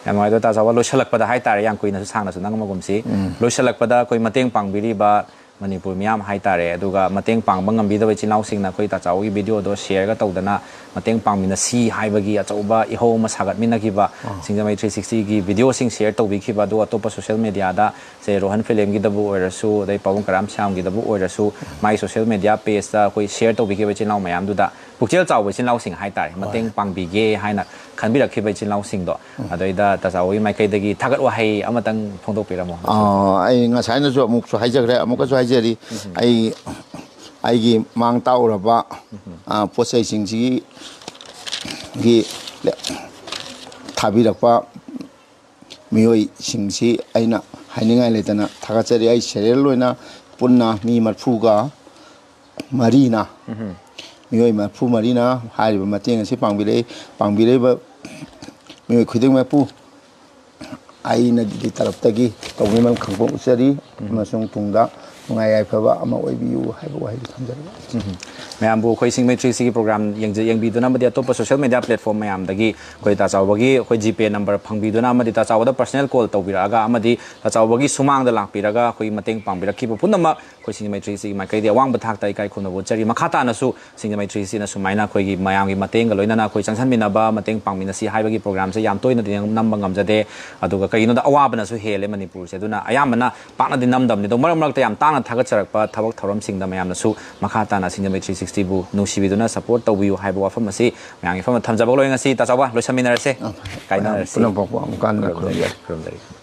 ꯌꯥꯝ ꯅꯨꯡꯉꯥꯏ꯫ ꯑꯗꯣ ꯇꯥꯖꯧꯕ, ꯂꯣꯏꯁꯤꯜꯂꯛꯄꯗ ꯍꯥꯏꯇꯥꯔꯦ, ꯌꯥꯝ ꯀꯨꯏꯅꯁꯨ ꯁꯥꯡꯅꯁꯨ ꯅꯪꯉꯝꯃꯒꯨꯝꯁꯤ, ꯂꯣꯏꯁꯤꯜꯂꯛꯄꯗ ꯑꯩꯈꯣꯏ ꯃꯇꯦꯡ ꯄꯥꯡꯕꯤꯔꯤꯕ ꯃꯅꯤꯄꯨꯔ ꯃꯤꯌꯥꯝ ꯍꯥꯏꯇꯥꯔꯦ, ꯑꯗꯨꯒ ꯃꯇꯦꯡ ꯄꯥꯡꯕ ꯉꯝꯕꯤꯗꯕ ꯏꯆꯤꯜ ꯏꯅꯥꯎꯁꯤꯡꯅ ꯑꯩꯈꯣꯏ ꯇꯥꯖꯧꯕꯒꯤ ꯚꯤꯗꯤꯑꯣꯗꯣ ꯁꯤꯌꯔꯒ ꯇꯧꯗꯅ ꯃꯇꯦꯡ ꯄꯥꯡꯃꯤꯟꯅꯁꯤ ꯍꯥꯏꯕꯒꯤ ꯑꯆꯧꯕ ꯏꯍꯧ ꯑꯃ ꯁꯥꯒꯠꯃꯤꯟꯅꯈꯤꯕ, ꯁꯤꯡꯖꯃꯩ ꯊ꯭ꯔꯤ ꯁꯤꯛꯁꯇꯤꯒꯤ ꯚꯤꯗꯤꯑꯣꯁꯤꯡ ꯁꯤꯌꯔ ꯇꯧꯕꯤꯈꯤꯕ, ꯑꯗꯨꯒ ꯑꯇꯣꯞꯄ ꯁꯣꯁꯤꯌꯦꯜ ꯃꯦꯗꯤꯌꯥꯗ, ꯁꯦ, ꯔꯣꯍꯟ ꯐꯤꯂꯝꯒꯤꯗꯕꯨ ꯑꯣꯏꯔꯁꯨ, ꯑꯗꯩ ꯄꯥꯕꯨꯡ ꯀꯔꯥꯝ ꯁ꯭ꯌꯥꯝꯒꯤꯗꯕꯨ ꯑꯣꯏꯔꯁꯨ, ꯃꯥꯒꯤ ꯁꯣꯁꯤꯌꯦꯜ ꯃꯦꯗꯤꯌꯥ ꯄꯦꯖꯇ ꯑꯩꯈꯣꯏ ꯁꯤꯌꯔ ꯇꯧꯕꯤꯈꯤꯕ ꯏꯆꯤꯜ ꯏꯅꯥꯎ ꯃꯌꯥꯝꯗꯨꯗ, ꯄꯨꯛꯆꯦꯜ ꯆꯥꯎꯕ ꯏꯆꯤꯜ ꯏꯅꯥꯎꯁꯤꯡ ꯍꯥꯏꯇꯥꯔꯦ, ꯃꯇꯦꯡ ꯄꯥꯡꯕꯤꯒꯦ ꯍꯥꯏꯅ ꯈꯟꯕꯤꯔꯛꯈꯤꯕ ꯏꯆꯤꯜ ꯏꯅꯥꯎꯁꯤꯡꯗꯣ, ꯑꯗꯩꯗ ꯇꯥꯖꯧꯕꯒꯤ ꯃꯥꯏꯀꯩꯗꯒꯤ ꯊꯥꯒꯠ ꯋꯥꯍꯩ ꯑꯃꯇꯪ ꯐꯣꯡꯗꯣꯛꯄꯤꯔꯝꯃꯣ꯫ ꯑꯥ, ꯑꯩ ꯉꯁꯥꯏꯅꯁꯨ ꯑꯃꯨꯛꯁꯨ ꯍꯥꯏꯖꯈ꯭ꯔꯦ, ꯑꯃꯨꯛꯀꯁꯨ ꯍꯥꯏꯖꯔꯤ꯫ ꯑꯩ, ꯑꯩꯒꯤ ꯃꯥꯡ ꯇꯥꯛꯎꯔꯕ, ꯑꯥ, ꯄꯣꯠ ꯆꯩꯁꯤꯡꯁꯤꯒꯤ ꯒꯤ ꯊꯥꯕꯤꯔꯛꯄ ꯃꯤꯑꯣꯏꯁꯤꯡꯁꯤ ꯑꯩꯅ ꯍꯥꯏꯅꯤꯡꯉꯥꯏ ꯂꯩꯇꯅ ꯊꯥꯒꯠꯆꯔꯤ꯫ ꯑꯩ ꯁꯦꯔꯤꯌꯦꯜ ꯑꯣꯏꯅ ꯄꯨꯟꯅ ꯃꯤ ꯃꯔꯤꯐꯨꯒ ꯃꯔꯤꯅ, ꯃꯤꯑꯣꯏ ꯃꯔꯤꯐꯨ ꯃꯔꯤꯅ ꯍꯥꯏꯔꯤꯕ ꯃꯇꯦꯡ ꯑꯁꯤ ꯄꯥꯡꯕꯤꯔꯛꯏ꯫ ꯄꯥꯡꯕꯤꯔꯛꯏꯕ ꯃꯤꯑꯣꯏ ꯈꯨꯗꯤꯡꯃꯛꯄꯨ ꯑꯩꯅꯒꯤ ꯇꯔꯞꯇꯒꯤ ꯇꯧꯕꯤꯃꯜ ꯈꯪꯕ ꯎꯠꯆꯔꯤ, ꯑꯃꯁꯨꯡ ꯇꯨꯡꯗ ꯅꯨꯡꯉꯥꯏ ꯌꯥꯏꯐꯕ ꯑꯃ ꯑꯣꯏꯕꯤꯌꯨ ꯍꯥꯏꯕ ꯋꯥꯍꯩꯗꯨ ꯊꯝꯖꯔꯤ꯫ ꯃꯌꯥꯝꯕꯨ ꯑꯩꯈꯣꯏ ꯁꯤꯡꯖꯃꯩ ꯊ꯭ꯔꯤ ꯁꯤꯒꯤ ꯄ꯭ꯔꯣꯒ꯭ꯔꯥꯝ ꯌꯦꯡꯖ ꯌꯦꯡꯕꯤꯗꯨꯅ ꯑꯃꯗꯤ ꯑꯇꯣꯞꯄ ꯁꯣꯁꯤꯌꯦꯜ ꯃꯦꯗꯤꯌꯥ ꯄ꯭ꯂꯦꯠꯐꯣꯝ ꯃꯌꯥꯝꯗꯒꯤ ꯑꯩꯈꯣꯏ ꯇꯥ ꯆꯥꯎꯕꯒꯤ ꯑꯩꯈꯣꯏ ꯖꯤꯄꯦ ꯅꯝꯕꯔ ꯐꯪꯕꯤꯗꯨꯅ ꯑꯃꯗꯤ ꯇꯥ ꯆꯥꯎꯕꯗ ꯄꯔꯁꯅꯦꯜ ꯀꯣꯜ ꯇꯧꯕꯤꯔꯛꯑꯒ ꯑꯃꯗꯤ ꯇꯥ ꯆꯥꯎꯕꯒꯤ ꯁꯨꯃꯥꯡꯗ ꯂꯥꯛꯄꯤꯔꯒ ꯑꯩꯈꯣꯏ ꯃꯇꯦꯡ ꯄꯥꯡꯕꯤꯔꯛꯈꯤꯕ ꯄꯨꯝꯅꯃꯛ ꯑꯩꯈꯣꯏ ꯁꯤꯡꯖꯃꯩ ꯊ꯭ꯔꯤ ꯁꯤꯒꯤ ꯃꯥꯏꯀꯩꯗꯒꯤ ꯑꯋꯥꯡꯕ ꯊꯥꯛꯇ ꯏꯀꯥꯏ ꯈꯨꯝꯅꯕ ꯎꯠꯆꯔꯤ꯫ ꯃꯈꯥ ꯇꯥꯅꯁꯨ ꯁꯤꯡꯖꯃꯩ ꯊ꯭ꯔꯤ ꯁꯤꯅ ꯁꯨꯃꯥꯏꯅ ꯑꯩꯈꯣꯏꯒꯤ ꯃꯌꯥꯝꯒꯤ ꯃꯇꯦꯡꯒ ꯂꯣꯏꯅꯅ ꯑꯩꯈꯣꯏ ꯆꯪꯁꯤꯟꯃꯤꯟꯅꯕ, ꯃꯇꯦꯡ ꯄꯥꯡꯃꯤꯟꯅꯁꯤ ꯍꯥꯏꯕꯒꯤ ꯄ꯭ꯔꯣꯒ꯭ꯔꯥꯝꯁꯦ ꯌꯥꯝ ꯇꯣꯏꯅꯗꯤ ꯅꯝꯕ ꯉꯝꯖꯗꯦ꯫ ꯑꯗꯨꯒ ꯀꯩꯒꯤꯅꯣꯗ ꯑꯋꯥꯕꯅꯁꯨ ꯍꯦꯜꯂꯦ ꯃꯅꯤꯄꯨꯔꯁꯦ꯫ ꯑꯗꯨꯅ ꯑꯌꯥꯝꯕꯅ ꯄꯥꯛꯅꯗꯤ ꯅꯝꯗꯕꯅꯤ꯫ ꯑꯗꯣ ꯃꯔꯛ ꯃꯔꯛꯇ ꯌꯥꯝ ꯇꯥꯡꯅ ꯊꯥꯒꯠꯆꯔꯛꯄ ꯊꯕꯛ ꯊꯧꯔꯝꯁꯤꯡꯗ ꯃꯌꯥꯝꯅꯁꯨ ꯃꯈꯥ ꯇꯥꯅ ꯁꯤꯡꯖꯃꯩ ꯊ꯭ꯔꯤ ꯁꯤꯛꯁꯇꯤꯕꯨ ꯅꯨꯡꯁꯤꯕꯤꯗꯨꯅ ꯁꯄꯣꯔꯠ ꯇꯧꯕꯤꯌꯨ ꯍꯥꯏꯕ ꯋꯥꯐꯝ ꯑꯁꯤ ꯃꯌꯥꯝꯒꯤ ꯐꯝꯗ ꯊꯝꯖꯕ ꯂꯣꯏ꯫ ꯉꯁꯤ ꯇꯥ ꯆꯥꯎꯕ ꯂꯣꯏꯁꯟꯃꯤꯟꯅꯔꯁꯦ꯫ ꯀꯥꯏꯅꯔꯁꯤ꯫ ꯄꯨꯝꯅꯃꯛꯄꯨ ꯑꯃꯨꯛꯀ ꯍꯟꯅ ꯈꯨꯔꯨꯝꯖꯔꯤ꯫ ꯈꯨꯔꯨꯝꯖꯔꯤ꯫ ꯈꯨꯔꯨꯝꯖꯔꯤ꯫